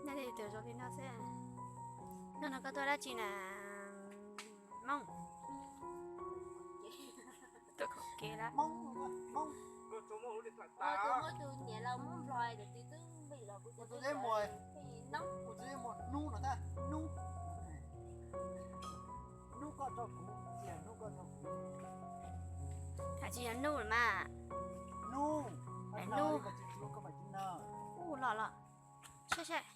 Nyob li tus zoo li no xwb. Hnub no koj tuaj dab tsi na Moob? Tuaj khaum kev lawm. Hais tsis yog nub mas. Nub. Ub los los. Saib saib.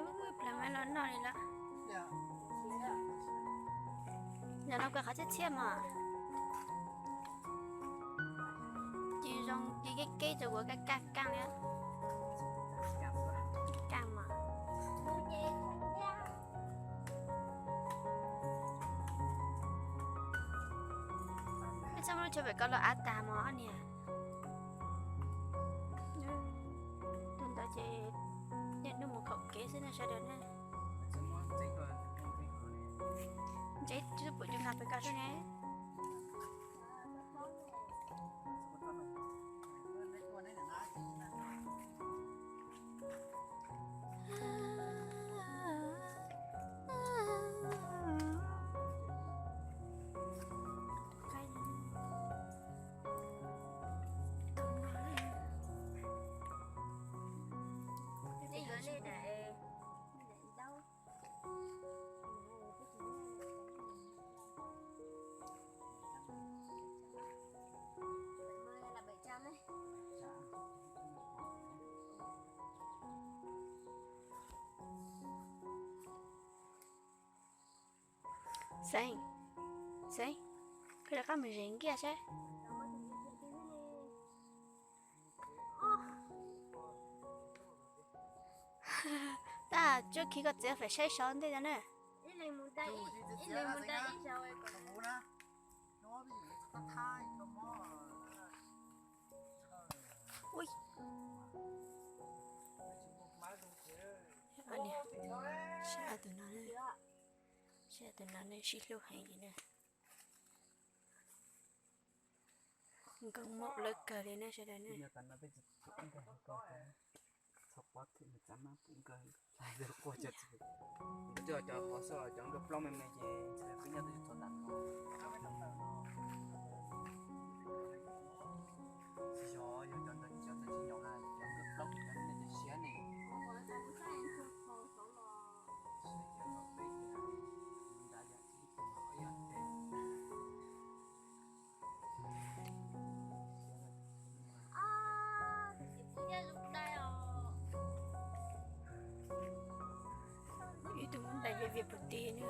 Ub, plam mas los noj li lawm. Yog no koj qhov txhiab txhiab mas. Ces zoo ces keb keb rau kuv kaj kaj kaj li. Kaj mas. Peb txhob muab lub chaw pem ko los av tag mog niam. Tus ntawd ces niaj hnub mus khaum kev xwb na sawv daws na. Ntsev twb pum cov nqa pem ko xwb ne. Xeeb, Xeeb, koj rov qab mus zes nkiaj saib. Tab tsuab khi koj txiav fem saib sov ntej no na. Saib tus no, saib tus no ne sib hlub heev li na. Nkauj muam lawv kawg li ne sawv daws ne. Txhob pov thwm nws txav mab pum nkawg. Kuv twb cov qhov xoj los cov nkawd plaub me me ces ntshe peb nyob twb txog nram no. Tsis yog, yog cov ntawd tsis yog txawm tsis nyob na, cov nkawd plaub cov nej cov siab ne. Ib tug muab ntais vias vias puag tid na.